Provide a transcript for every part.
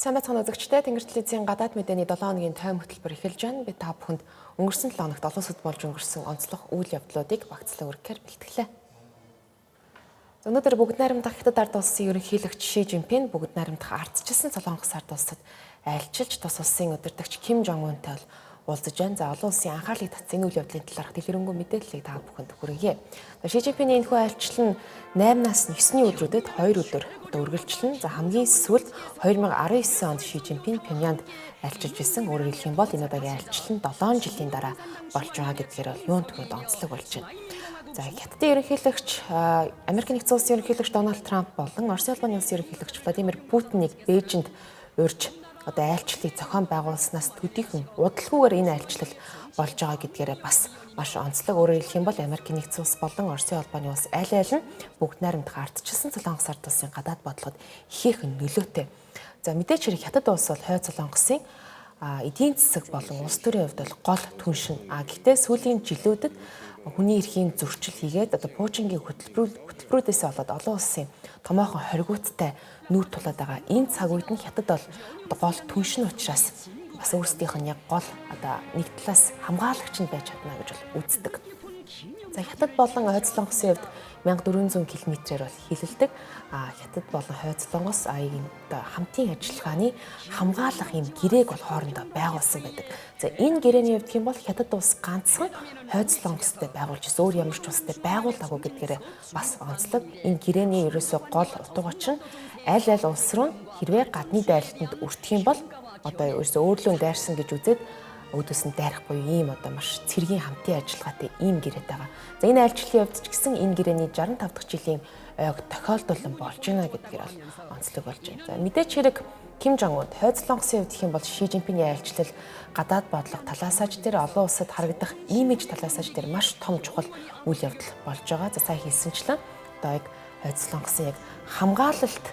Сайн байцгаана үзэгчдээ. Тэнгэр телевизийн гадаад мэдээний 7 хоногийн тойм хөтөлбөр эхэлж байна. Би та бүхэнд өнгөрсөн 7 хоногт олон улсад болж өнгөрсөн онцлог үйл явдлуудыг багцлан өргөхээр бэлтгэлээ. Өнөөдөр бүгд найрамдах Хятад ард улсын ерөнхийлөгч Ши Жинпин бүгд найрамдах ардчилсан Солонгос ард улсад айлчилж тус улсын удирдагч Ким Жон Унтай уулзаж байна. За, олон улсын анхаарлыг татсан энэ үйл явдлын талаарх дэлгэрэнгүй мэдээллийг та бүхэнд хүргье. Ши Жинпиний энэхүү айлчлал нь 8-наас 9-ний өдрүүдэд 2 өдөр одоо үргэлжилнэ. За, хамгийн сүүлд 2019 онд Ши Жинпин Пхёньянд айлчилж исэн. Өөрөөр хэлэх юм бол энэ удаагийн айлчлал нь 7 жилийн дараа болж байгаа гэдгээр бол юун түүнд онцлог болж байна. За, Хятадын ерөнхийлөгч, Америк нэгдсэн улсын ерөнхийлөгч Дональд Трамп болон Оросын холбооны улсын ерөнхийлөгч Владимир Путинийг Бээжинд урьж одоо айлчлалыг зохион байгуулснаас төдийхөн удалгүйгээр энэ айлчлал болж байгаа гэдгээрээ бас маш онцлог. Өөрөөр хэлэх юм бол Америк нэгдсэн улс болон Оросын холбооны улс аль аль нь бүгд найрамдах ардчилсан Солонгос ард улсын гадаад бодлогод ихээхэн нөлөөтэй. За, мэдээч хэрэг Хятад улс бол хойд Солонгосын эдийн засаг болон улс төрийн хувьд бол гол түншин. А гэхдээ сүүлийн жилүүдэд хүний эрхийн зөрчил хийгээд одоо пуужингийн хөтөлбөрүүдээс болоод олон улсын томоохон хоригууттай нүүр тулаад байгаа. Энэ цаг үед нь Хятад бол одоо гол түншин учраас бас өөрсдийнх нь яг гол одоо нэг талаас хамгаалагч нь байж чадна гэж бол үздэг. За, Хятад болон Хойд Солонгосын хувьд 1400 км-ээр бол хилэлдэг. А Хятад болон Хойд Солонгос ийм одоо хамтын ажиллагааны хамгаалах ийм гэрээг бол хоорондоо байгуулсан байдаг. За, энэ гэрээний хувьд гэх юм бол Хятад улс ганцхан Хойд Солонгостой байгуулж ирсэн. Өөр ямар ч улстай байгуулаагүй гэдгээрээ бас онцлог. Энэ гэрээний ерөөсөө гол утга учир нь аль аль улс руу хэрвээ гадны дайралтанд өртөх юм бол одоо ерөөсөө өөрлөө дайрсан гэж үзээд өөдөөс нь дайрах буюу ийм одоо маш цэргийн хамтын ажиллагаатай ийм гэрээтэй байгаа. За, энэ айлчлалын хувьд ч гэсэн энэ гэрээний 65 дахь жилийн ойг тохиолдуулан болж байна гэдгээр бол онцлог болж байна. За, мэдээч хэрэг Ким Жон Ун Хойд Солонгосын хувьд гэх юм бол Ши Жинпиний айлчлал гадаад бодлого талаасаач тэр олон улсад харагдах имиж талаасаач тэр маш том чухал үйл явдал болж байгаа. За, сайн хэлсэнчлэн одоо яг Хойд Солонгосын яг хамгаалалт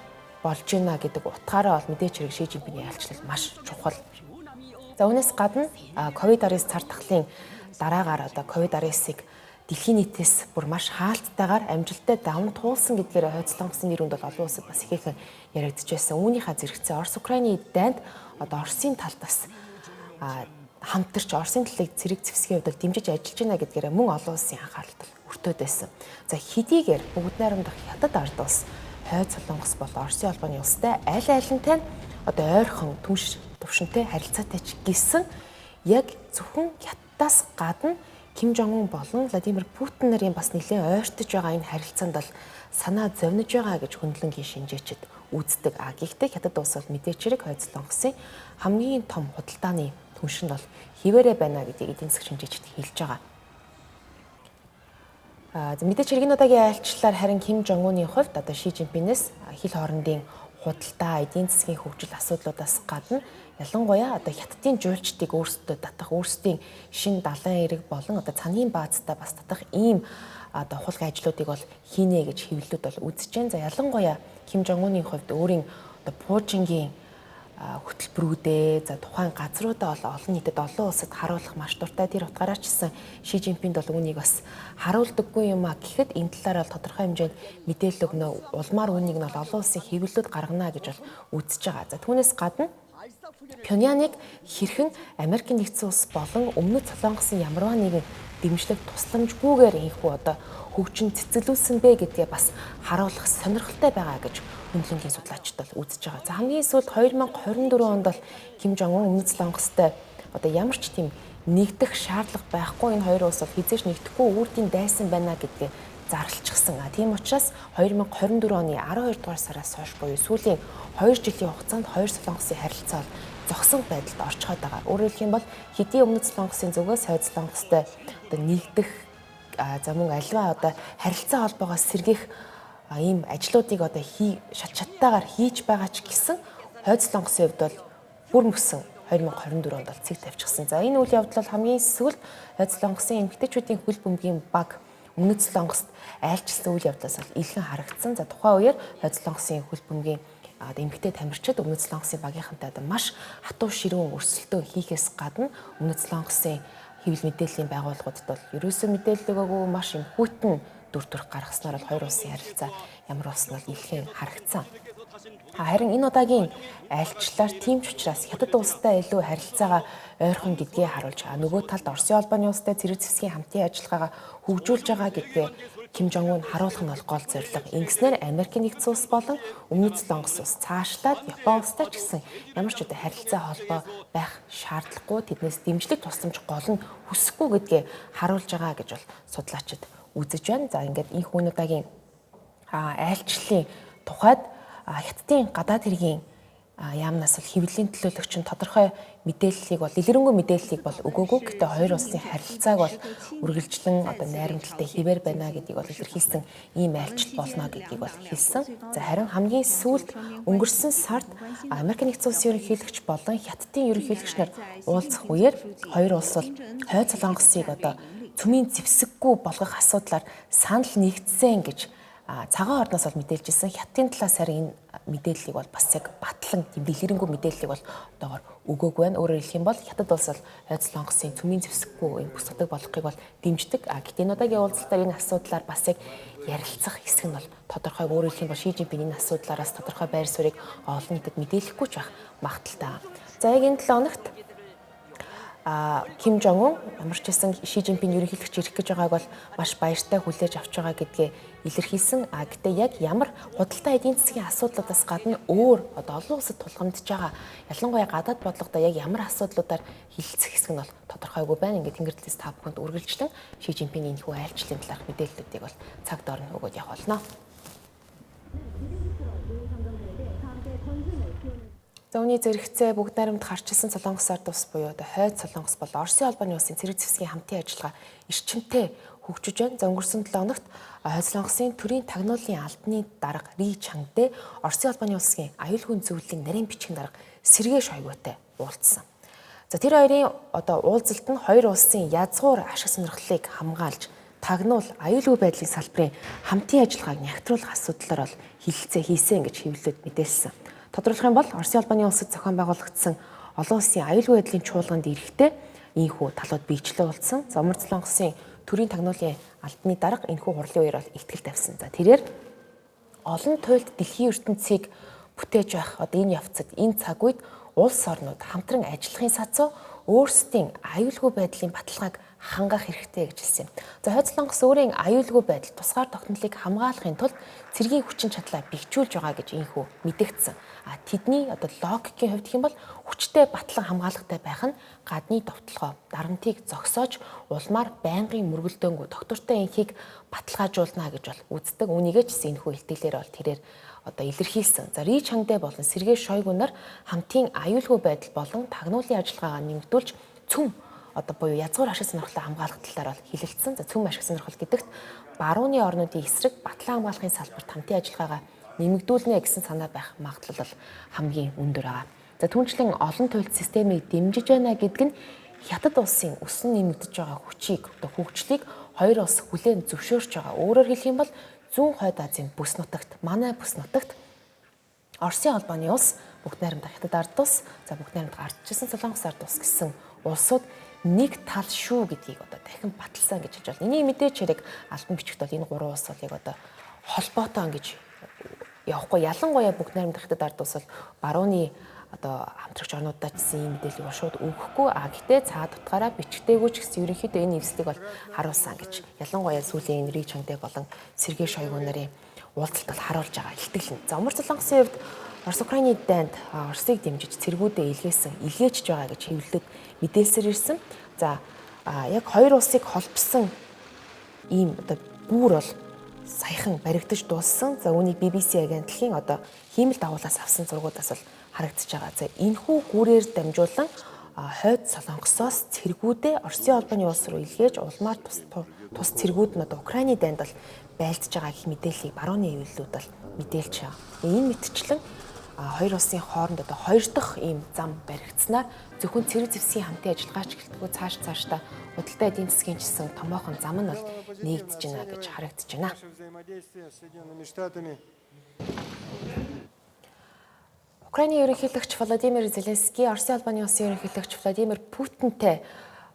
болж байна гэдэг утгаараа бол мэдээч хэрэг Ши Жинпиний айлчлал маш чухал. За, үүнээс гадна COVID-19 цар тахлын дараагаар одоо COVID-19-ыг дэлхийн нийтээс бүр маш хаалттайгаар амжилттай даван туулсан гэдгээр Хойд Солонгосын нэр хүнд бол олон улсад бас ихээхэн яригдж байсан. Үүнийхээ зэрэгцээ Орос Украины дайнд одоо Оросын талд бас хамтарч Оросын талыг цэрэг зэвсгийн хувьд дэмжиж ажиллаж байна гэдгээрээ мөн олон улсын анхааралд өртөөд байсан. За, хэдийгээр бүгд найрамдах Хятад ард улс Хойд Солонгос бол Оросын холбооны улстай аль алинтай нь одоо ойрхон түнш төвшөнтэй харилцаатай ч гэсэн яг зөвхөн Хятадаас гадна Ким Жон Ун болон Владимир Путин нарын бас нэлээд ойртож байгаа энэ харилцаанд бол санаа зовниж байгаа гэж хөндлөнгийн шинжээчид үздэг. А гэхдээ Хятад улс бол мэдээч хэрэг Хойд Солонгосын хамгийн том худалдааны түншинд бол хിവэрэ байна гэдгийг эдийн засаг шинжээчид хэлж байгаа. Мэдээч хэрэг энэ удаагийн айлчлалаар харин Ким Жон Уны хувьд одоо Ши Жинпинээс хил хоорондын худалдаа, эдийн засгийн хөгжил асуудлуудаас гадна ялангуяа одоо Хятадын жуулчдыг өөрсдөө татах, өөрсдийн шин далайн эрэг болон одоо цангийн баазтай бас татах ийм одоо хулгай ажлуудыг бол хийнэ гэж хэвлэлүүд бол үзэж байна. За, ялангуяа Ким Жон Уны хувьд өөрийн одоо пуужингийн хөтөлбөрүүдээ, за тухайн газруудаа бол олон нийтэд, олон улсад харуулах маш дуртай. Тэр утгаараа ч гэсэн Ши Жинпинд бол үүнийг бас харуулдаггүй юм а гэхэд энэ талаар бол тодорхой хэмжээнд мэдээлэл өгнө. Улмаар үүнийг нь бол олон улсын хэвлэлүүд гаргана гэж бол үзэж байгаа. За, түүнээс гадна Пхёньяныг хэрхэн Америк нэгдсэн улс болон Өмнөд Солонгосын ямарваа нэгэн дэмжлэг тусламжгүйгээр энэхүү одоо хөгжин цэцгэлүүлсэн бэ гэдгээ бас харуулах сонирхолтой байгаа гэж хөндлөнгийн судлаачид бол үзэж байгаа. За, хамгийн сүүлд 2024 онд бол Ким Жон Ун Өмнөд Солонгостой одоо ямар ч тийм нэгдэх шаардлага байхгүй, энэ хоёр улс бол хэзээ ч нэгдэхгүй үрдийн дайсан байна гэдгээ зарлчихсан. Тийм учраас 2024 оны 12 дугаар сараас хойш буюу сүүлийн 2 жилийн хугацаанд хоёр Солонгосын харилцаа бол зогсон байдалд орчход байгаа. Өөрөөр хэлэх юм бол хэдий Өмнөд Солонгосын зүгээс Хойд Солонгостой одоо нэгдэх, за мөн альва одоо харилцаа холбоогоо сэргийх ийм ажлуудыг одоо шат шаттайгаар хийж байгаа ч гэсэн Хойд Солонгосын хувьд бол бүр мөсөн 2024 онд бол цэг тавьчихсан. За, энэ үйл явдал бол хамгийн сүүлд Хойд Солонгосын эмэгтэйчүүдийн хөл бөмбөгийн баг Өмнөд Солонгост айлчилсан үйл явдлаас бол илхэн харагдсан. За, тухайн үеэр Хойд Солонгосын хөл бөмбөгийн одоо эмэгтэй тамирчид Өмнөд Солонгосын багийнхантай одоо маш хатуу ширүүн өрсөлдөөн хийхээс гадна Өмнөд Солонгосын хэвлэл мэдээллийн байгууллагуудад бол ерөөсөө мэдээлэл өгөөгүй маш юм хүйтэн дүр төрх гаргаснаар бол хоёр улсын харилцаа ямар болсон бол илхэн харагдсан. Харин энэ удаагийн айлчлалаар тийм ч учраас Хятад улстай илүү харилцаагаа ойрхон гэдгээ харуулж, нөгөө талд Оросын холбооны улстай цэрэг зэвсгийн хамтын ажиллагаагаа хөгжүүлж байгаа гэдгээ Ким Жон Ун харуулах нь бол гол зорилго. Ингэснээр Америкийн нэгдсэн улс болон Өмнөд Солонгос улс цаашлаад Япон улстай ч гэсэн ямар ч одоо харилцаа холбоо байх шаардлагагүй, тэднээс дэмжлэг тусламж гол нь хүсэхгүй гэдгээ харуулж байгаа гэж бол судлаачид үзэж байна. За ингээд энэ хүн удаагийн айлчлалын тухайд Хятадын гадаад хэргийн яамнаас бол хэвлэлийн төлөөлөгч нь тодорхой мэдээллийг бол дэлгэрэнгүй мэдээллийг бол өгөөгүй. Гэхдээ хоёр улсын харилцааг бол үргэлжлэн одоо найрамдалтай хэвээр байна гэдгийг бол илэрхийлсэн ийм айлчлал болно гэдгийг бол хэлсэн. За харин хамгийн сүүлд өнгөрсөн сард Америк нэгдсэн улсын ерөнхийлөгч болон Хятадын ерөнхийлөгч нар уулзах үеэр хоёр улс бол хойд Солонгосыг одоо цөмийн зэвсэггүй болгох асуудлаар санал нэгдсэн гэж цагаан ордноос бол мэдээлж ирсэн. Хятадын талаас харин энэ мэдээллийг бол бас яг батлан тийм дэлгэрэнгүй мэдээллийг бол одоогор өгөөгүй байна. Өөрөөр хэлэх юм бол Хятад улс бол хойд Солонгосын цөмийн зэвсэггүй юм бүс нутаг болгохыг бол дэмждэг. Гэхдээ энэ удаагийн уулзалтаар энэ асуудлаар бас яг ярилцах хэсэг нь бол тодорхой. Өөрөөр хэлэх юм бол Ши Жинпин энэ асуудлаараас тодорхой байр суурийг олон нийтэд мэдээлэхгүй ч байх магадaltaй. За яг энэ 7 хоногт Ким Жон Ун ямар ч байсан Ши Жинпин ерөнхийлөгч ирэх гэж байгааг бол маш баяртай хүлээж авч байгаа гэдгээ илэрхийлсэн. Гэтэ яг ямар худалдаа эдийн засгийн асуудлуудаас гадна өөр одоо олон улсад тулгамдж байгаа ялангуяа гадаад бодлогодоо яг ямар асуудлуудаар хилэлцэх хэсэг нь бол тодорхойгүй байна. Ингээд Тэнгэрлээс та бүхэнд үргэлжлэн Ши Жинпиний энэхүү айлчлалын талаарх мэдээллүүдийг бол цаг дор нь өгөөд явах болно. За үүний зэрэгцээ бүгд найрамд харчилсан Солонгос ард улс буюу одоо хойд Солонгос бол Оросын холбооны улсын цэрэг зэвсгийн хамтын ажиллагаа эрчимтэй хөгжиж байна. За өнгөрсөн 7 хоногт хойд Солонгосын төрийн тагнуулын албаны дарга Ри Чангдэ Оросын холбооны улсын аюулгүй зөвлөлийн нарийн бичгийн дарга Сергей Шойгутай уулзсан. За тэр хоёрын одоо уулзалт нь хоёр улсын язгуур ашиг сонирхлыг хамгаалж тагнуул аюулгүй байдлын салбарын хамтын ажиллагааг нягтруулах асуудлаар бол хилэлцээ хийсэн гэж хэвлэлүүд мэдээлсэн. Тодорхойлох юм бол Оросын холбооны улсад зохион байгуулагдсан олон улсын аюулгүй байдлын чуулганд ирэхдээ ийхүү талууд биечлээ уулзсан. За Өмнөд Солонгосын төрийн тагнуулын албаны дарга энэхүү хурлын үеэр бол ихтгэл тавьсан. За тэрээр олон туйлд дэлхийн ертөнцийг бүтээж байх одоо энэ явцад энэ цаг үед улс орнууд хамтран ажиллахын сацуу өөрсдийн аюулгүй байдлын баталгааг хангах хэрэгтэй гэж хэлсэн юм. За хойд Солонгос өөрийн аюулгүй байдал тусгаар тогтнолыг хамгаалахын тулд цэргийн хүчин чадлаа бэхжүүлж байгаа гэж ийхүү мэдэгдсэн. Тэдний одоо логикийн хувьд гэх юм бол хүчтэй батлан хамгаалгатай байх нь гадны довтлогоо дарамтыг зогсоож улмаар байнгын мөргөлдөөнгөө доктортой энхийг баталгаажуулна гэж бол үздэг. Үүнийгээ ч гэсэн энэхүү илтгэлээр бол тэрээр одоо илэрхийлсэн. За Ри Чангдэ болон Сергей Шойгу нар хамтын аюулгүй байдал болон тагнуулын ажиллагаагаа нэмэгдүүлж цөм одоо буюу язгуур ашиг сонирхлоо хамгаалах талаар бол хэлэлцсэн. За цөм ашиг сонирхол гэдэгт барууны орнуудын эсрэг батлан хамгаалахын салбарт хамтын ажиллагаагаа нэмэгдүүлнэ гэсэн санаа байх магадлал бол хамгийн өндөр байгаа. За түүнчлэн олон туйлд системийг дэмжиж байна гэдг нь Хятад улсын өсөн нэмэгдэж байгаа хүчийг одоо хөгжлийг хоёр улс хүлээн зөвшөөрч байгаа. Өөрөөр хэлэх юм бол зүүн хойд Азийн бүс нутагт, манай бүс нутагт Оросын холбооны улс, бүгд найрамдах Хятад ард улс, за бүгд найрамдах ардчилсан Солонгос ард улс гэсэн улсууд нэг тал шүү гэдгийг одоо дахин баталсан гэж хэлж байна. Энийг мэдээж хэрэг албан бичигт бол энэ гурван улс бол яг одоо холбоотой ингэж явахгүй. Ялангуяа бүгд найрамдах Хятад ард улс бол барууны одоо хамтрагч орнуудаа ч гэсэн ийм мэдээллийг шууд өгөхгүй. Гэтэ цаад утгаараа бичгтээгүй ч гэсэн ерөнхийдөө энэ эвслийг бол харуулсан гэж. Ялангуяа сүүлийн энэ Ри Чангдэ болон Сергей Шойгу нарын уулзалт бол харуулж байгаа илтгэл нь. За Өмнөд Солонгосын хувьд Орос Украины дайнд Оросыг дэмжиж цэргүүдээ илгээсэн, илгээчж байгаа гэж хэвлэлүүд мэдээлсээр ирсэн. За яг хоёр улсыг холбосон ийм одоо гүүр бол саяхан баригдаж дууссан. За үүнийг BBC агентлагийн одоо хиймэл дагуулаас авсан зургуудаас бол харагдаж байгаа. За энэхүү гүүрээр дамжуулан хойд Солонгосоос цэргүүдээ Оросын холбооны улс руу илгээж улмаар тус цэргүүд нь одоо Украины дайнд бол байлдж байгаа гэх мэдээллийг барууны хэвлэлүүд бол мэдээлж байгаа. Энэ мэтчлэн хоёр улсын хооронд одоо хоёр дахь ийм зам баригдсанаар зөвхөн цэрэг зэвсгийн хамтын ажиллагаач гэлтгүй цааш цаашдаа худалдаа эдийн засгийн ч гэсэн томоохон зам нь бол нэгдэж байна гэж харагдаж байна. Украины ерөнхийлөгч Владимир Зеленский Оросын холбооны улсын ерөнхийлөгч Владимир Путинтэй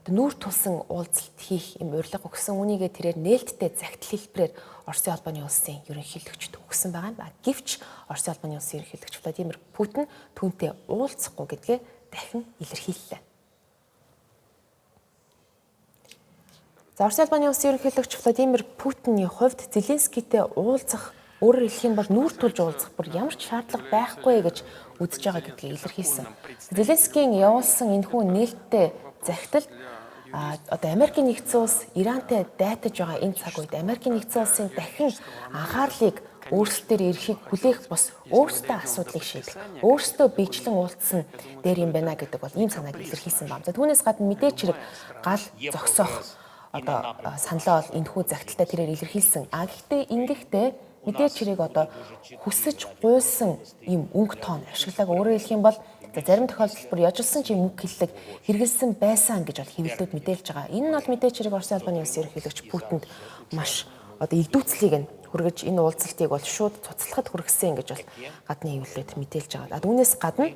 одоо нүүр тулсан уулзалт хийх юм урилга өгсөн. Үүнийгээ тэрээр нээлттэй захидал хэлбэрээр Оросын холбооны улсын ерөнхийлөгчд өгсөн байгаа юм. Гэвч Оросын холбооны улсын ерөнхийлөгч Владимир Путин түүнтэй уулзахгүй гэдгээ дахин илэрхийллээ. За Оросын холбооны улсын ерөнхийлөгч Владимир Путиний хувьд Зеленскийтэй уулзах, өөрөөр хэлэх юм бол нүүр тулж уулзах бүр ямар ч шаардлага байхгүй гэж үзэж байгаа гэдгийг илэрхийлсэн. Зеленскийн явуулсан энэхүү нээлттэй захидал одоо Америкийн нэгдсэн улс Ирантай дайтаж байгаа энэ цаг үед Америкийн нэгдсэн улсын дахин анхаарлыг өөрсдөр ирэхийг хүлээх бус өөрсдөө асуудлыг шийдэх, өөрсдөө биечлэн уулзсан дээр юм байна гэдэг бол ийм санааг илэрхийлсэн байна. За түүнээс гадна мэдээч хэрэг гал зогсоох одоо саналаа бол энэхүү захидалтай тэрээр илэрхийлсэн. А гэхдээ ингэхдээ мэдээч хэрэг одоо хүсэж гуйсан ийм өнгө тоон ашиглааг, өөрөөр хэлэх юм бол за зарим тохиолдолд бүр яжилсан ч юм үг хэллэг хэрэгэлсэн байсан гэж бол хэвлэлүүд мэдээлж байгаа. Энэ нь бол мэдээч хэрэг Оросын холбооны улсын ерөнхийлөгч Путинд маш одоо игдүүцлийг нь хүргэж энэ уулзалтыг бол шууд цуцлахад хүргэсэн гэж бол гадны хэвлэлүүд мэдээлж байгаа. Түүнээс гадна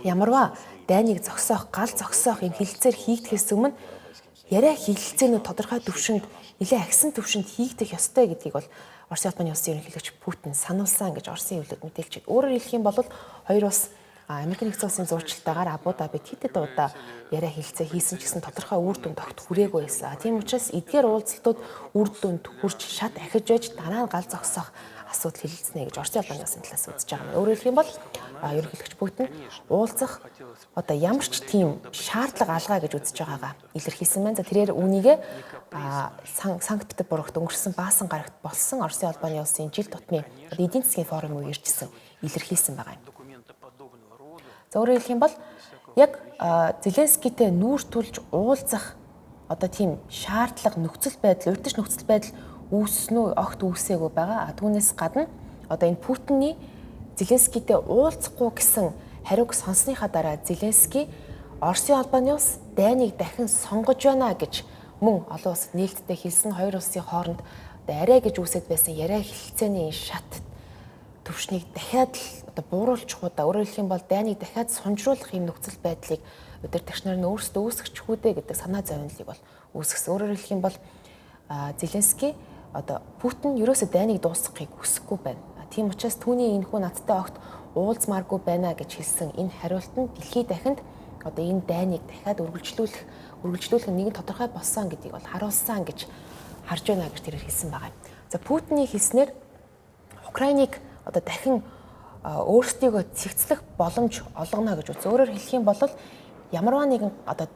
ямарваа дайныг зогсоох, гал зогсоох юм хэлэлцээр хийгдэхээс өмнө яриа хэлэлцээнүүд тодорхой түвшинд, нэлээд агсан түвшинд хийгдэх ёстой гэдгийг бол Оросын холбооны улсын ерөнхийлөгч Путин сануулсан гэж Оросын хэвлэлүүд мэдээлж байна. Өөрөөр хэлэх юм бол хоёр улс Америк нэгдсэн улсын зуучлалтайгаар Абу Дабид хэд хэдэн удаа яриа хэлэлцээ хийсэн ч гэсэн тодорхой үр дүнд огт хүрээгүй байсан. Тийм учраас эдгээр уулзалтууд үр дүнд хүрч шат ахиж байж дараа нь гал зогсоох асуудал хэлэлцнэ гэж Оросын холбооны улсын талаас үзэж байгаа юм. Өөрөөр хэлэх юм бол ерөнхийлөгч Путин уулзах одоо ямар ч тийм шаардлага алгаа гэж үзэж байгаагаа илэрхийлсэн байна. За тэрээр үүнийгээ Санкт Петербургт өнгөрсөн баасан гарагт болсон Оросын холбооны улсын жил тутмын эдийн засгийн форум үе иржсэн илэрхийлсэн байгаа юм. За өөрөөр хэлэх юм бол яг Зеленскийтэй нүүр тулж уулзах одоо тийм шаардлага нөхцөл байдал, урьдчилж нөхцөл байдал үүссэн үү, огт үүсээгүй байгаа. Түүнээс гадна одоо энэ Путиний Зеленскийтэй уулзахгүй гэсэн хариуг сонссныхаа дараа Зеленский Оросын холбооны улс дайныг дахин сонгож байна гэж мөн олон улсад нээлттэй хэлсэн. Хоёр улсын хооронд арай гэж үүсэт байсан яриа хэлэлцээний шат төвшнийг дахиад л одоо бууруулчихудаа, өөрөөр хэлэх юм бол дайныг дахиад сунжруулах юм нөхцөл байдлыг удирдагч нар нь өөрсдөө үүсгэчихүү дээ гэдэг санаа зовнилыг бол үүсгэсэн. Өөрөөр хэлэх юм бол Зеленский одоо Путин ерөөсөө дайныг дуусгахыг хүсэхгүй байна. Тийм учраас түүний энэхүү надтай огт уулзмааргүй байна гэж хэлсэн энэ хариулт нь дэлхийд дахинд одоо энэ дайныг дахиад үргэлжлүүлэх нэгэн тодорхой болсон гэдгийг бол харуулсан гэж харж байна гэж тэрээр хэлсэн байгаа юм. За Путиний хэлснээр Украиныг одоо дахин өөрсдийгөө цэгцлэх боломж олгоно гэж үзсэн. Өөрөөр хэлэх юм бол ямарваа нэгэн одоо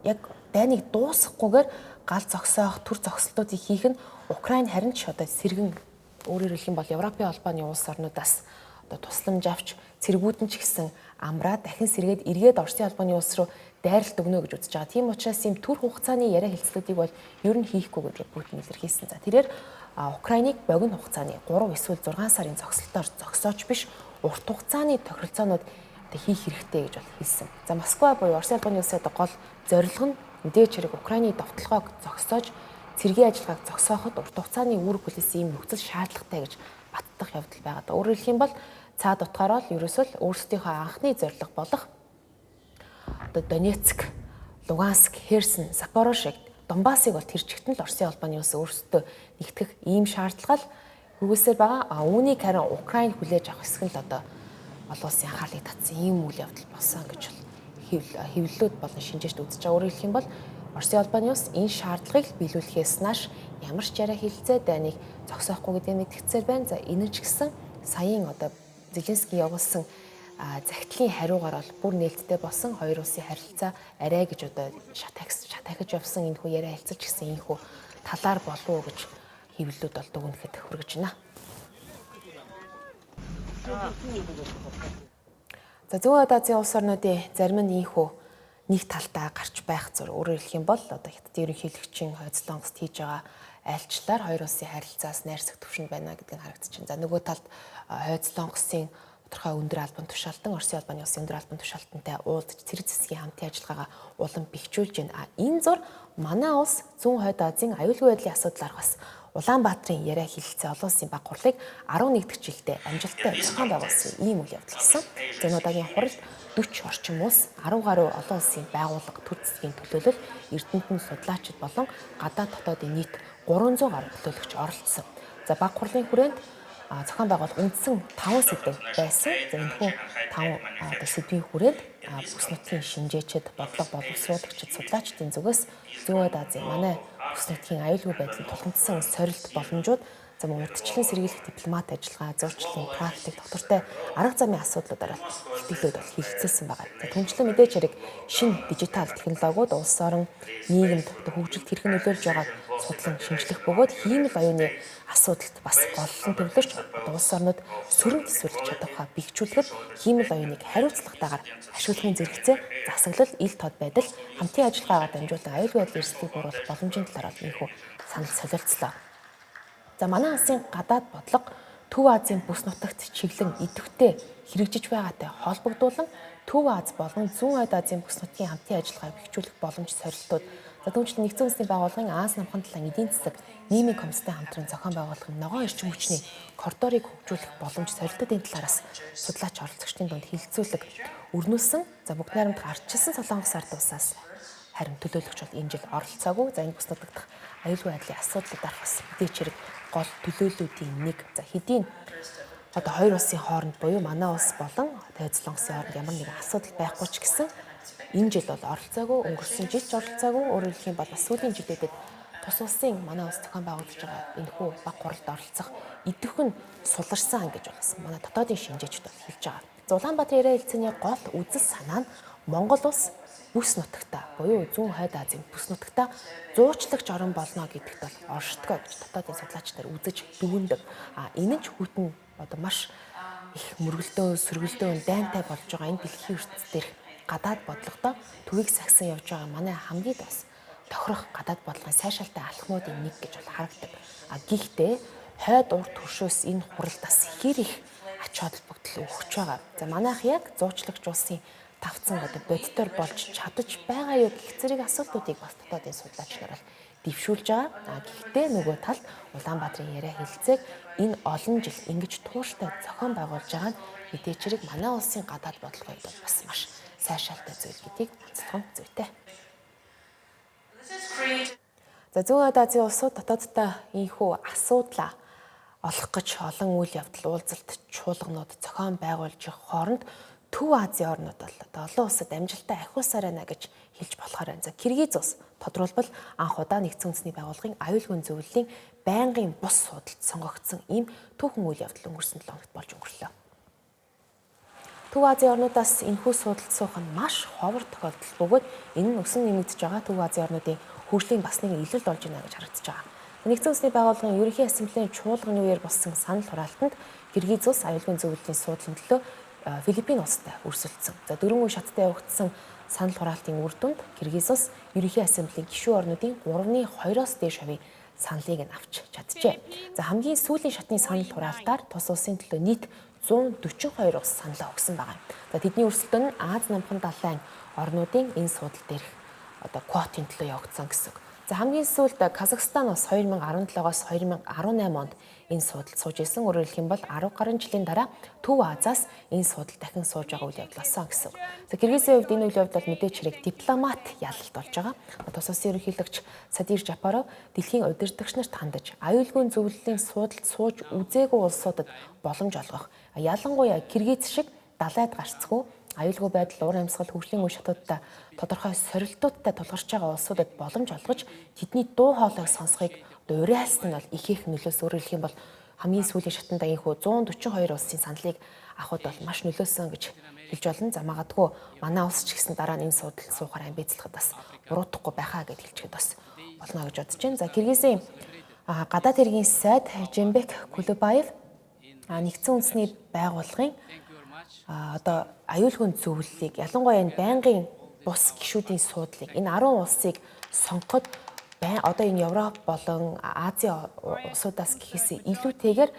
яг дайныг дуусгахгүйгээр гал зогсоох, төр зогсолтуудыг хийх нь Украин харин ч одоо сэргэн, өөрөөр хэлэх юм бол Европын холбооны улс орнуудаас одоо тусламж авч цэргүүд нь ч гэсэн амраа дахин сэргээд эргээд Оросын холбооны улс руу дайралт өгнө гэж үзэж байгаа. Тийм учраас ийм төр хугацааны яриа хэлцлүүдийг бол ер нь хийхгүй гэж Путин илэрхийлсэн. За тэрээр Украиныг богино хугацааны 3 эсвэл 6 сарын зогсолтоор зогсооч биш, урт хугацааны тохиролцоонууд хийх хэрэгтэй гэж бол хэлсэн. За Москва буюу Оросын холбооны улсын одоо гол зорилго нь мэдээж хэрэг Украины довтлогоог зогсоож цэргийн ажиллагааг зогсооход урт хугацааны үүрэг хүлээсэн ийм нөхцөл шаардлагатай гэж баттах явдал байгаа. Өөрөөр хэлэх юм бол цаад утгаараа л ерөөсөө л өөрсдийнхөө анхны зорилго болох одоо Донецк, Луганск, Херсон, Запорожье, Донбассыг бол тэр чигт нь л Оросын холбооны улс өөрсдөө нэгтгэх ийм шаардлага л хүргэсээр байгаа. А үүнийг харин Украин хүлээж авах хэсэг нь л одоо олон улсын анхаарлыг татсан ийм үйл явдал болсон гэж хэвлэлүүд болон шинжээчд үзэж байгаа. Өөрөөр хэлэх юм бол Оросын холбооны улс энэ шаардлагыг биелүүлэхээс нааш ямар ч яриа хэлэлцээ дайныг зогсоохгүй гэдгийг мэдгэцээр байна. За энэ ч гэсэн саяын одоо Зеленский явуулсан захидлын хариугаар бол бүр нээлттэй болсон хоёр улсын харилцаа арай гэж одоо шат ахиж явсан энэхүү яриа хэлцэлж гисэн энэхүү талаар болов уу гэж хэвлэлүүд бол дүгнэхэд хүргэж байна. За Зүүн Азийн улс орнуудын зарим нь энэхүү нэг талдаа гарч байх зур. Өөрөөр хэлэх юм бол одоо Хятадын ерөнхийлөгчийн Хойд Солонгост хийж байгаа айлчлалаар хоёр улсын харилцаас найрсаг түвшинд байна гэдг нь харагдаж байна. За нөгөө талд Хойд Солонгосын тодорхой өндөр албан тушаалтан Оросын холбооны улсын өндөр албан тушаалтантай уулзаж цэрэг зэсгийн хамтын ажиллагаагаа улам бэхжүүлж байна. Энэ зур манай улс Зүүн Хойд Азийн аюулгүй байдлын асуудлаар бас Улаанбаатарын яриа хэлэлцээ олон улсын баг хурлыг 11 дахь жилдээ амжилттай зохион байгуулсан ийм үйл явдал болсон. За энэ удаагийн хурал 40 орчим улс 10 гаруй олон улсын байгууллага төр засгийн төлөөлөл, эрдэмтэн судлаачид болон гадаад дотоодын нийт 300 гаруй төлөөлөгч оролцсон. За баг хурлын хүрээнд зохион байгуулах үндсэн 5 сэдэв байсан. За энэхүү 5 одоо сэдвийн хүрээнд бүс нутгийн шинжээчид, бодлого боловсруулагчид, судлаачдын зүгээс Зүүн Азийн манай бүс нутгийн аюулгүй байдлыг тулгамдсан сорилт боломжууд, за мөн урьдчилан сэргийлэх дипломат ажиллагаа, зуучлалын практик, доктортой арга замын асуудлуудаар илтгэлүүд бол хэлэлцүүлсэн байгаа. За түнчлэн мэдээж хэрэг шинэ дижитал технологиуд улс орон нийгэмд хөгжилд хэрхэн нөлөөлж байгааг судлан шинжлэх бөгөөд хиймэл оюуны асуудалд бас голлон төвлөрч улс орнууд сөрөг төсвөрлөх чадвараа бэхжүүлэхэд хиймэл оюуныг хариуцлагатайгаар ашиглахын зэрэгцээ засаглал, ил тод байдал, хамтын ажиллагаагаар дамжуулан аюулгүй байдлын эрсдлийг бууруулах боломжийн талаар бол энэхүү санал солилцлоо. За манай улсын гадаад бодлого Төв Азийн бүс нутагт чиглэн идэвхтэй хэрэгжиж байгаатай холбогдуулан Төв Аз болон Зүүн Ойд Азийн бүс нутгийн хамтын ажиллагааг бэхжүүлэх боломж сорилтууд, за түүнчлэн Нэгдсэн Үндэсний Байгууллагын Ази намхан талын эдийн засаг нийгмийн комисстай хамтран зохион байгуулах ногоон эрчим хүчний коридорыг хөгжүүлэх боломж сорилтуудын талаараас судлаач оролцогчдын дунд хэлэлцүүлэг өрнүүлсэн. За бүгд найрамдах ардчилсан Солонгос ард улсаас харин төлөөлөгч бол энэ жил оролцоогүй. За энэ бүс нутагт аюулгүй байдлын асуудлууд бас мэдээч хэрэг гол төлөөллүүдийн нэг. За хэдийн одоо хоёр улсын хооронд буюу манай улс болон Тойд Солонгосын хооронд ямар нэгэн асуудал байхгүй ч гэсэн энэ жил бол оролцоогүй, өнгөрсөн жил ч оролцоогүй. Өөрөөр хэлэх юм бол бас сүүлийн жилүүдэд тус улсын манай улс зохион байгуулж байгаа энэхүү баг хуралд оролцох идэвх нь суларсан гэж болсон. Манай дотоодын шинжээчд бол хэлж байгаа. За Улаанбаатарын яриа хэлцээний гол үзэл санаа нь Монгол улс бүс нутагта буюу Зүүн Хойд Азийн бүс нутагта зуучлагч орон болно гэдэгт бол оршдгоо гэж дотоодын судлаач нар үзэж дүгнэдэг. А энэ нь ч хүйтэн одоо маш их мөргөлдөө, сөргөлдөө, дайнтай болж байгаа энэ дэлхийн ертөнц дээрх гадаад бодлогодоо төвийг сагсан явж байгаа манай хамгийн бас тохирох гадаад бодлогын сайшаалтай алхмуудын нэг гэж бол харагдаг. А гэхдээ хойд урд төршөөс энэ хуралд бас хэр их ач холбогдол өгч байгаа. За манайх яг зуучлагч улсын тавцан одоо бодитоор болж чадаж байгаа юу гэх зэрэг асуултуудыг бас дотоодын судлаач нар бол дэвшүүлж байгаа. А гэхдээ нөгөө талд Улаанбаатарын яриа хэлэлцээг энэ олон жил ингэж тууштай зохион байгуулж байгаа нь мэдээч хэрэг манай улсын гадаад бодлогын хувьд бас маш сайшаалтай зүйл гэдгийг онцлох нь зүйтэй. За Зүүн Хойд Азийн улсууд дотооддоо ийхүү асуудлаа олох гэж олон үйл явдал, уулзалт, чуулганууд зохион байгуулж явах хооронд Төв Азийн орнууд бол одоо олон улсад амжилттай ахиулсаар байна гэж хэлж болохоор байна. За Киргиз улс тодруулбал анх удаа Нэгдсэн Үндэсний Байгууллагын аюулгүй зөвлөлийн байнгын бус судалд сонгогдсон ийм түүхэн үйл явдал өнгөрсөн 7 хоногт болж өнгөрлөө. Төв Азийн орнуудаас энэхүү судалд суух нь маш ховор тохиолдол бөгөөд энэ нь өсөн нэмэгдэж байгаа Төв Азийн орнуудын хөгжлийн бас нэгэн илрэл болж байна гэж харагдаж байгаа. Нэгдсэн Үндэсний Байгууллагын Ерөнхий Ассамблеийн чуулганы үеэр болсон санал хураалтанд Киргиз улс аюулгүй зөвлөлийн суудлын төлөө Филиппин улстай өрсөлдсөн. За дөрвөн үе шаттай явагдсан санал хураалтын үр дүнд Киргиз улс Ерөнхий Ассамблеийн гишүүн орнуудын 3-2-оос дээш хувийн саналыг нь авч чаджээ. За хамгийн сүүлийн шатны санал хураалтаар тус улсын төлөө нийт 142 улс саналаа өгсөн байгаа юм. За тэдний өрсөлдөөн нь Ази намхан далайн орнуудын энэ суудал дээрх одоо квотын төлөө явагдсан гэсэн үг. За хамгийн сүүлд Казахстан бас 2017-оос 2018 онд энэ суудалд сууж исэн. Өөрөөр хэлэх юм бол 10 гаруй жилийн дараа Төв Азиас энэ суудал дахин сууж байгаа үйл явдал болсон гэсэн үг. За Киргизийн хувьд энэ үйл явдал бол мэдээч хэрэг дипломат ялалт болж байгаа. Тус улсын ерөнхийлөгч Садир Жапаров дэлхийн удирдагч нарт хандаж аюулгүй зөвлөлийн суудалд сууж үзээгүй улсуудад боломж олгох. Ялангуяа Киргиз шиг далайд гарцгүй аюулгүй байдал, уур амьсгал, хөгжлийн үе шатуудтай тодорхой сорилтуудтай тулгарч байгаа улсуудад боломж олгож тэдний дуу хоолойг сонсохыг уриалсан нь бол их их нөлөөс. Өөрөөр хэлэх юм бол хамгийн сүүлийн шатанд ийнхүү 142 улсын саналыг авахд бол маш нөлөөсөн гэж хэлж болно. За магадгүй манай улс ч гэсэн дараа нь энэ суудалд суухаар амбицлахад бас буруутахгүй байхаа гэж хэлчихэд бас болно гэж бодож байна. За Киргизийн гадаад хэргийн сайд Жембек Кулубаев Нэгдсэн Үндэсний Байгууллагын одоо аюулгүй зөвлөлийг, ялангуяа энэ байнгын бус гишүүдийн суудлыг, энэ 10 улсыг сонгоход одоо энэ Европ болон Азийн улсуудаас гэхээс илүүтэйгээр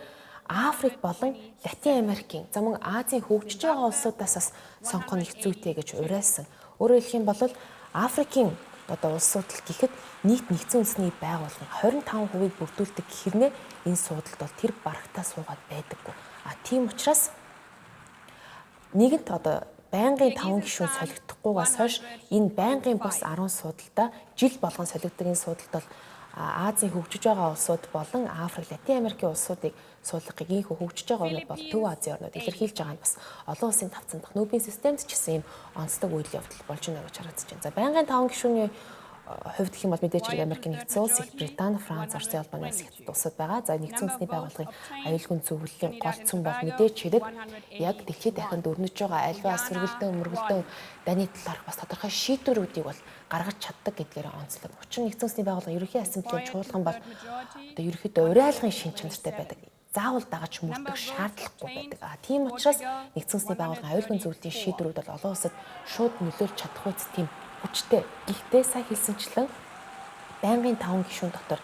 Африк болон Латин Америкийн, за мөн Азийн хөгжиж байгаа улсуудаас бас сонгох нь их зүйтэй гэж уриалсан. Өөрөөр хэлэх юм бол Африкийн одоо улсууд л гэхэд нийт Нэгдсэн Үндэсний Байгууллагын 25%-ийг бүрдүүлдэг хэрнээ энэ суудалд бол тэр барагтаа суугаад байдаггүй. А тийм учраас нэгэнт одоо Байнгын 5 гишүүн солигдохгүйгээс хойш энэ байнгын бус 10 суудалдаа жил болгон солигддог энэ суудалд бол Азийн хөгжиж байгаа улсууд болон Африк, Латин Америкийн улсуудыг суулгахыг ийхүү хөгжиж байгаа орнууд бол Төв Азийн орнууд илэрхийлж байгаа нь бас олон улсын тавцан дах нүүбийн системд ч гэсэн ийм онцлог үйл явдал болж байна гэж харагдаж байна. За байнгын 5 гишүүний хувьд гэх юм бол мэдээж хэрэг Америкийн нэгдсэн улс, Их Британи, Франц, Оросын холбооны улс Хятад улсууд байгаа. За нэгдсэн үндэсний байгууллагын аюулгүй зөвлөлийн гол цөм бол мэдээж хэрэг яг дэлхийд дахинд өрнөж байгаа альва сөргөлдөн, мөргөлдөн дайны талаарх бас тодорхой шийдвэрүүдийг бол гаргаж чаддаг гэдгээр онцлог. Учир нь нэгдсэн үндэсний байгууллага ерөнхий ассамблеийн чуулган бол одоо ерөнхийдөө урайлгын шин чанартай байдаг. Заавал дагаж мөрдөх шаардлагагүй байдаг. А тийм учраас нэгдсэн үндэсний байгууллагын аюулгүй зөвлөлийн шийдвэрүүд бол олон улсад шууд нөлөөлж чадах үст тийм хүчтэй. Гэхдээ сая хэлсэнчлэн байнгын 5 гишүүн дотор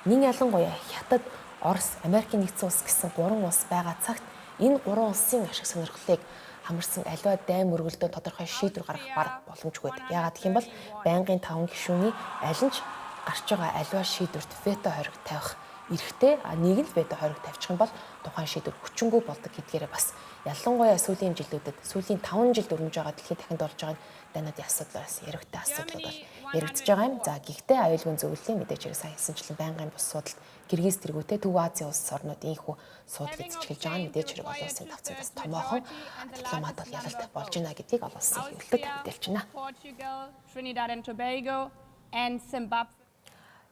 нин ялангуяа Хятад, Орос, Америкийн нэгдсэн улс гэсэн 3 улс байгаа цагт энэ 3 улсын ашиг сонирхлыг хамарсан аливаа дайн мөргөлдөө тодорхой шийдвэр гаргах бараг боломжгүй байдаг. Яагаад гэх юм бол байнгын 5 гишүүний аль нь ч гарч байгаа аливаа шийдвэрт вето хориг тавих эрхтэй, нэг нь вето хориг тавьчих юм бол тухайн шийдвэр хүчингүй болдог гэдгээрээ бас ялангуяа сүүлийн жилүүдэд сүүлийн 5 жилд өрнөж байгаа дэлхийн дахинд болж байгаа дайнуудын асуудал бас яригтай асуудлууд бол яригдж байгаа юм. За гэхдээ аюулгүй зөвлөлийн мэдээж хэрэг сайн хэлсэнчлэн байнгын бус суудалд Киргиз тэргүүтэй Төв Азийн улс орнууд ийхүү суудлыг зэчгэлж байгаа нь мэдээж хэрэг олон улсын тавцанд бас томоохон дипломат бол ялалт болж байна гэдгийг олон улсын хэвлэлд мэдээлж байна.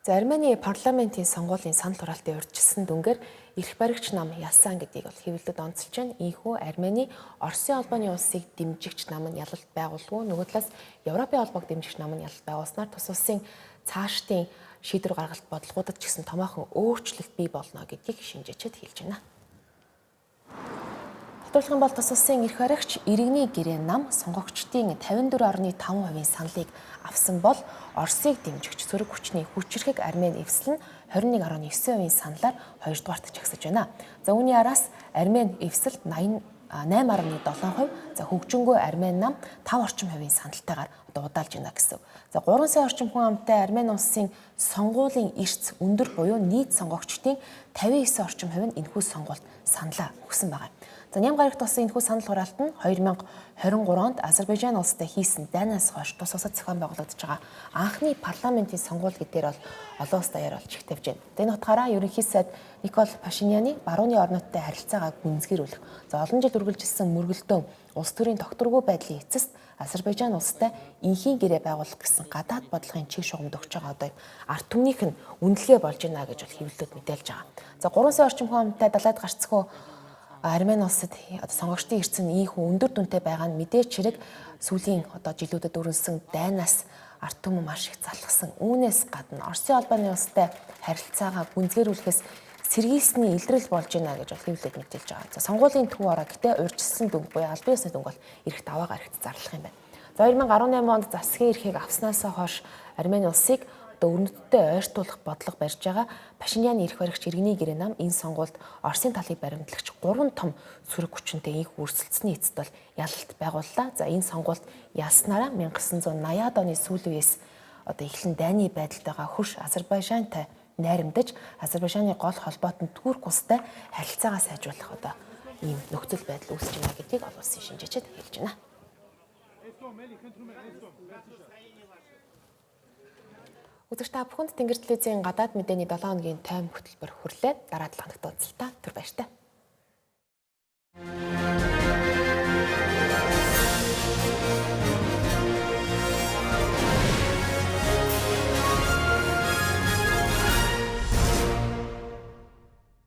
За Армени парламентын сонгуулийн санал хураалтын урьдчилсан дүнгээр эрх баригч нам ялсан гэдгийг бол хэвлэлд онцолж байна. Ийхүү Армени Оросын холбооны улсыг дэмжигч нам нь ялалт байгуулгүй, нөгөө талаас Европын холбоог дэмжигч нам нь ялалт байгуулснаар тус улсын цаашдын шийдвэр гаргалт бодлогуудад ч гэсэн томоохон өөрчлөлт бий болно гэдгийг шинжээчид хэлж байна. Тодорхойлох юм бол тус улсын эрх баригч иргэний гэрээ нам сонгогчдын 54.5% саналыг авсан бол Оросыг дэмжигч сөрөг хүчний хүчирхэг Армен эвсэл нь 21.9% саналаар хоёрдугаарт жагсаж байна. За үүний араас Армен эвсэл 8.7%, за хөгжингүй Армен нам 5 орчим хувийн саналтайгаар одоо удаалж байна гэсэн. За 3 сая орчим хүн амтай Армен улсын сонгуулийн эрц өндөр буюу нийт сонгогчдын 59 орчим хувь нь энэхүү сонгуульд саналаа өгсөн байгаа. За ням гарагт болсон энэхүү санал хураалт нь 2023 онд Азербайджан улстай хийсэн дайнаас хойш тус улсад зохион байгуулагдаж байгаа анхны парламентын сонгуул гэдгээр бол олон улс даяар бол чих тавьж байна. Энэ утгаараа ерөнхий сайд Никол Пашиняны барууны орнуудтай харилцаагаа гүнзгийрүүлэх, за олон жил үргэлжилсэн мөргөлдөөн улс төрийн тогтворгүй байдлын эцэст Азербайджан улстай инхийн гэрээ байгуулах гэсэн гадаад бодлогын чиг шугамд өгч байгаа одоо ард түмнийх нь үнэлгээ болж байна гэж бол хэвлэлүүд мэдээлж байгаа. За 3 сая орчим хүн амтай далайд гарцгүй Армен улсад одоо сонгогчдын эрдэс нь ийхүү өндөр дүнтэй байгаа нь мэдээч хэрэг сүүлийн одоо жилүүдэд өрнөсөн дайнаас ард түмэн маш их залхсан. Үүнээс гадна Оросын холбооны улстай харилцаагаа гүнзгийрүүлэхээс сэргийлсний илрэл болж байна гэж бол хэвлэлд мэдээлж байгаа. За сонгуулийн төв ороо гэтээ урьдчилсан дүнг буюу албан ёсны дүнг бол эрх даваа гарагт зарлах юм байна. За 2018 онд засгийн эрхийг авснаасаа хойш Армени улсыг одоо өрнөдтэй ойртуулах бодлого барьж байгаа Пашиняны эрх баригч иргэний гэрээ нам энэ сонгуульд Оросын талыг баримтлагч 3 том сөрөг хүчинтэй инх өрсөлдсөний эцэст бол ялалт байгууллаа. За энэ сонгуульд ялснараа 1980-ад оны сүүлийн үеэс одоо эхлэн дайны байдалд байгаа хөрш Азербайджантай найрамдаж Азербайджаны гол холбоот нь Турк улстай харилцаагаа сайжруулах одоо ийм нөхцөл байдал үүсэж байна гэдгийг олон улсын шинжээчид хэлж байна. Үзэгч та бүхэнд Тэнгэр телевизийн гадаад мэдээний 7 хоногийн тойм хөтөлбөр хүрлээ. Дараа 7 хоногт уулзалтаа түр баяртай.